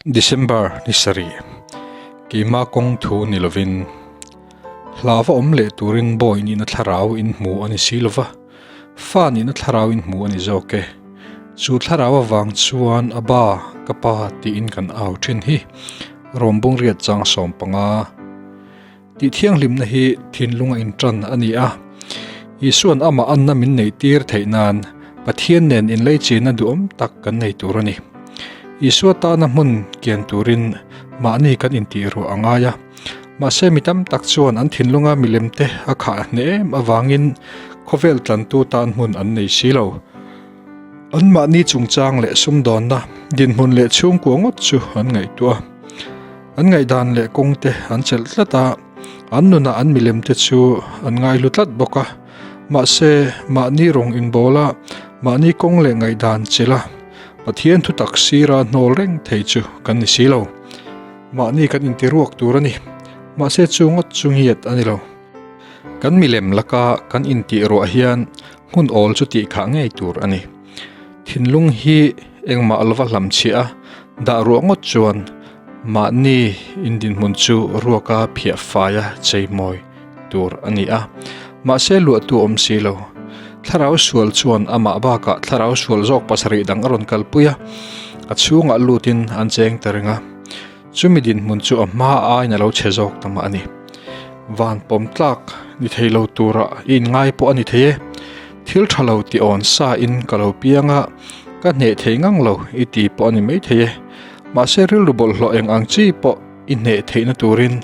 December ni sarih, keima kawng thu ni lovin hla va awm leh turin bawi nihna thlarau in hmu a ni si lova, fa nihna thlarau in hmu a ni zawk e. Chu thlarau avang chuan a ba, ka pa tiin kan au thin hi Rawmbung riat chang 15. Tihthianghlimna hi thinlunga inṭan a ni a. Isua'n amah anna min neihtir theih nan Pathian nen inleichina duhawm tak kan nei tur a ni. Isua tana hmun kian turin mahni kan intih ruah a ngai a. Mahse mi tam tak chuan an thinlunga milemte a khah hneh em avangin khawvel tlantu tan hmun an nei si lo. Anmahni chungchang leh sumdawnna, dinhmun leh chhungkua ngawt chu an ngaihtuah a. An ngaihdan leh kawngte an chelh tlat a, an nunah an milemte chu an ngaihlu tlat bawk a. Mahse, mahni rawng inbawl a, mahni kawng leh ngaihdan chelh a, Pathian thutak sira hnawl reng thei chu kan ni si lo. Mahni kan intiruak tur a ni. Mahse, chu ngawt chu ngiat a ni lo. Kan milem laka kan intih ruah hian hmun awl chu tih khah ngei tur a ni. Thinlung hi engmah lova hlamchhiah a, dah ruah ngawt chuan mahni indinhmun chu ruaka phiah faia cheimawi tur a ni a. Mahse luahtu awm si lo. Thlarau sual chuan amah bakah thlarau sual zawk pasarih dang a rawn kalpui a, a chhungah lutin an cheng ta reng a. Chumi dinhmun chu a hma aiin a lo chhe zawk ta mah a ni. Van pawm tlak ni thei lo tura i inngai pawh a ni thei e. Thil tha lo ti awn sa in ka lo piang a, ka hneh thei ngang lo i ti pawh a ni mai thei e. Mahse rilru bawlhhlawh eng ang chi pawh i hneh theihna turin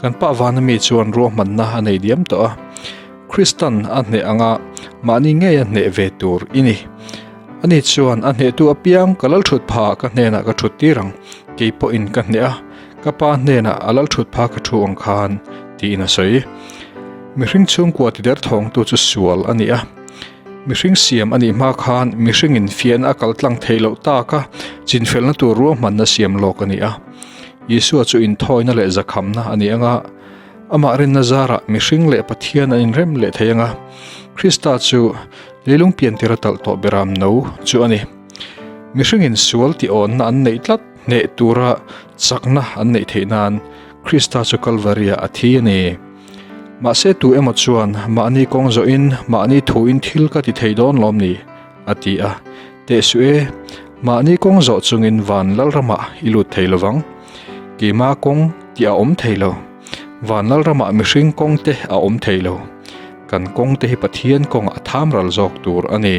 kan pa vana mi chuan ruahmanna a nei diam tawh a. Kristan a hneh anga mahni ngei a hneh ve tur i ni. Ani chuan a hnehtu apiang ka lal thut pha ka hnenah ka thut tir ang, kei pawhin ka hneh a, ka pa hnenah a lal thut pha ka thu ang khan, tiin a sawi. Mihring chhungkua ti derthawngtu chu sual a ni a. Mihring siam a nih hma khan mihringin fiahna a kal tlang theih loh taka chinfelna tur ruahmanna siam lawk a ni a. Isua chu inthawina leh zakhamna a ni anga, Amah rinna zarah mihring leh Pathian an inrem leh thei anga, Krista chu leilung piantir a talh tawh beram no chu a ni. Mihringin sual tih awnna an neih tlat hneh tura chakna an neih theih nan Krista chu Kalvaria a thi a ni. Mahse tu emaw chuan mahni kawng zawhin mahni thuin thil ka ti thei dawn lawm ni? a ti a. Teh suh e, mahni kawng zawh chungin van lalramah i lut thei lovang. Keima kawng tih a awm thei lo. Van lalramah mihring kawng te a awm thei lo. Kan kawng te hi Pathian kawngah a tham ral zawk tur a ni.